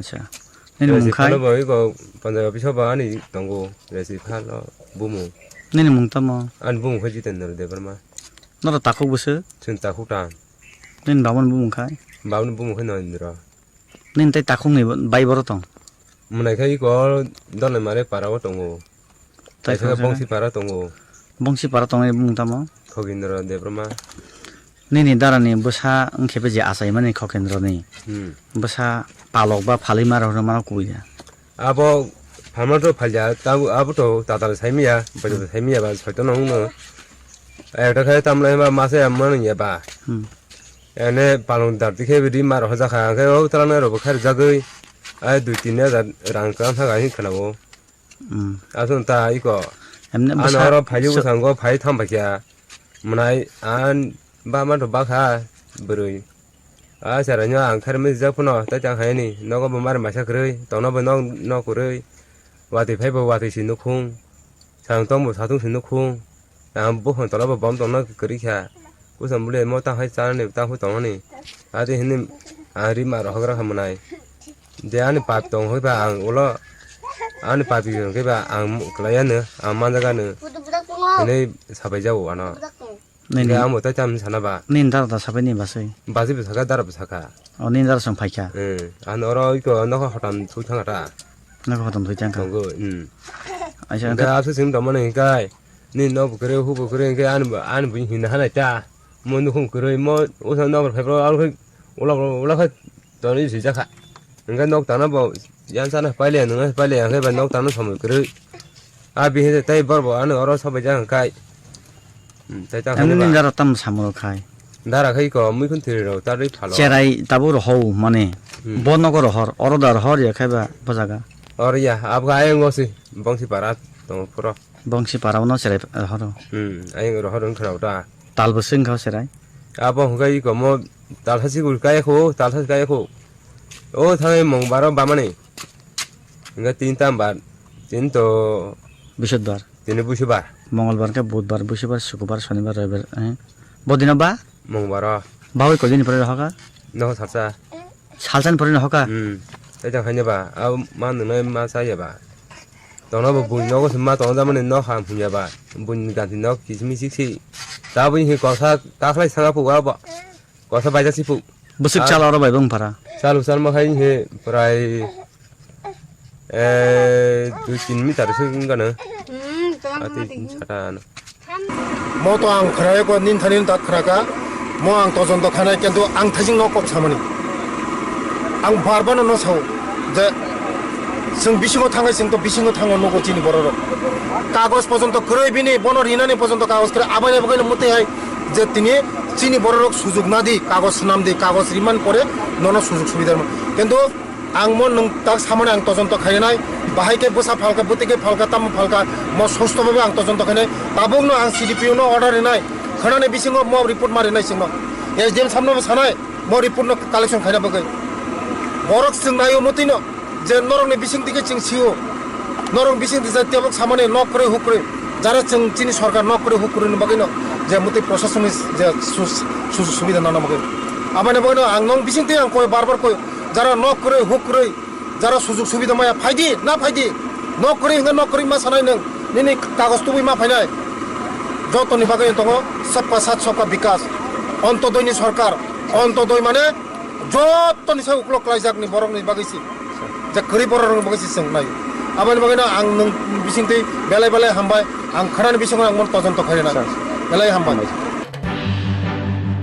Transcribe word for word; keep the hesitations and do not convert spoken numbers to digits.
Acha. Nini mung khai? Resi phano bo iko panjab office o bo ani tongo. Resi phano bumung. Nini mung tamo? Ani bumung khai Jitendra Debbarma. Noro takhuk bwswk? Chwng takhuk tang. Nini babani bumung khai? Babani bumung khai Noindra. Nini tei takhukni bai boro tong? Mwnai khai iko Dolai Mare para o tongo. Taisa Taisa khe Bongsi para tongo. Bongsi para tongnai bumung tamo? Khogindra Debbarma. Nini darani bwsa wngkhe je achaimani Khokendroni. Hmm. Bwsa palok ba phalwi ma rok mano kubui ya. Abo phalma to phalya, tabo abo to tatal saimiya, bai to saimiya ba soito no wngno. Ekta khai tamlai ba masa ya mano ya ba. Hmm. Ene palong dar dikhe bidi mar hoja kha, khe o talana rok khai jagwi. Ai dui tin hajar rang kan thaga hin khana o. Hmm. Aswk ta iko. Emne ano bwsa oro phaiwi so- bwskango phai tham bai kha. Mwnai an ba ma to bakha bwrwi. A chwraino ang kharwi rijak phano tei tang haini nogo bo mari maisa kwrwi tongno bo nok nok kwrwi. Watwi phaibo watwi si nukhung. Satung tongbo satung si nukhung. Ang buphang tola bo bom tongno kwrwi kha. Kucham bwle mo tang hai chanani tang hai tongmani. Adi hini ang ri ma rohok rakha mwnai. Je ani pap tong hoi ba ang ulo ani pap yong khe ba ang mu-, kwlai ya no, ang manjaga no. Hwnwi sabai jago ano. Nini, hwnkhe ang bo tai tam sana ba. Nini dara da sabai ni basai. Basi bo saka, dara bo saka. O nini dara song phaikha. Eh, ano oro iko nokha hotam thui thanga ta. Nokha hotam thui thangkha. Tongo, hmm. Aisa hwnkhe hwnkhe asu sim tongmani hwnkhe ni nok bo kwrwi, hu bo kwrwi hwnkhe ani bo, ani bo hinna hanai ta. Mo nukhung kwrwi, mo usa nok rok phai bro, aro khai ulak ulak khai tonwi swijak kha. Hwnkhe nok tangna bo yan sana pailiya, nungna pailiya, hwnkhe ba nok tangna samung kwrwi. A bihi tei bor bo ano oro sobai jak hwnkhe. Hmm, tei tang Ani hwnkhe ni ba. Dara tam samung rok khai. Dara khai ko mui khun thiri rok ta rwi phalo. Cherai tabuk rok hou mane. Hmm. Bo nogo rohor, oro da rohor ya khai ba bo jaga. Oro ya, abga ayang osi, bongsi para tongo phuro. Bongsi para no cherai rohor. Hmm, ayang rohor wngkha ta. Tal bo swng kha o cherai. Abo hwnkhe iko mo talsa sikul kaya kho, talsa kaya kho. O thangwi mung baro bamani. Hwnkhe tin tam bar, tin to Bisudbar. Tini busibar. Mongolbar hwnkhe budbar, busibar, sukubar, sonibar, roibar, eh. Bodino ba? Mung baro. Bawi koi dini pore rohoka? Noho salsa. Salsani pore no hoka? Hmm. Tei tang haino ba, abo ma nwngnai ma cha ya ba. Tongno bo buini nogo se ma tong jamani nok ham hum ya ba. Buini ganti nok kichimi chiksi. Ta buini hi kosa kakhlai sanga phu abo. Kosa baija si phu. Bwswk Ah. Chala oro bai bung para. Chalu chalma khai hi prai, eh, dui tin meter se wng gana. Hmm, tong Ati sata ano. Mo to ang khwrai ko nin thani dat khwraka. Mo ang tojon to khanai kintu ang thajing no kok samani. Ang bar bar no sao je sing bisingo thangai sing to bisingo thango nogo chini bororok. Kagos pojonto kwrwi bini bono rinani pojonto kagos kwrwi abani bagwi no muti hai je tini chini bororok sujuk nadi kagos swnamdi kagos riman pore nono sujuk subidar mo. Kintu Ang mo nwng tak samani ang tojonto khainai, bahai khe bwsa phalka, bwtwi khe phalka, tamo phalka, mo susto bhabe ang tojonto khainai. Tabukno ang C D P O no order rinai, khwnani bisingo mo report ma rinai chwngno. S D M samno bo sanai, mo report no collection khaina bagwi. Borok chwng naio mwtwino je norokni bising dike chwng sio. Norok bising dike tebok samani nok kwrwi huk kwrwi. Jara chwng chini sorkar nok kwrwi huk kwrwini bagwino je mwtwi prosasoni je sus-, sujog subida nana bagwi. Aboni bagwino ang nong bising twi ang koi bar bar koi. Jara nok kwrwi, huk kwrwi, jara sujuk subida maya, phaidi, na phaidi. Nok kwrwi hwnkhe nok kwrwi ma sanai nwng. Nini kagos tubui ma phainai. Jotoni bagwi tongo sabka sath sabka bikas. Ontodoi ni sorkar. Ontodoi mane jotoni sa uklok klaijak ni borok ni bagwi si. Je kwrwi borok rok bagwi si chwng nai. Aboni bagwi no ang nwng bising twi belai belai hambai. Ang khwnani bisingo ang mon tojonto khainai. Belai hambai.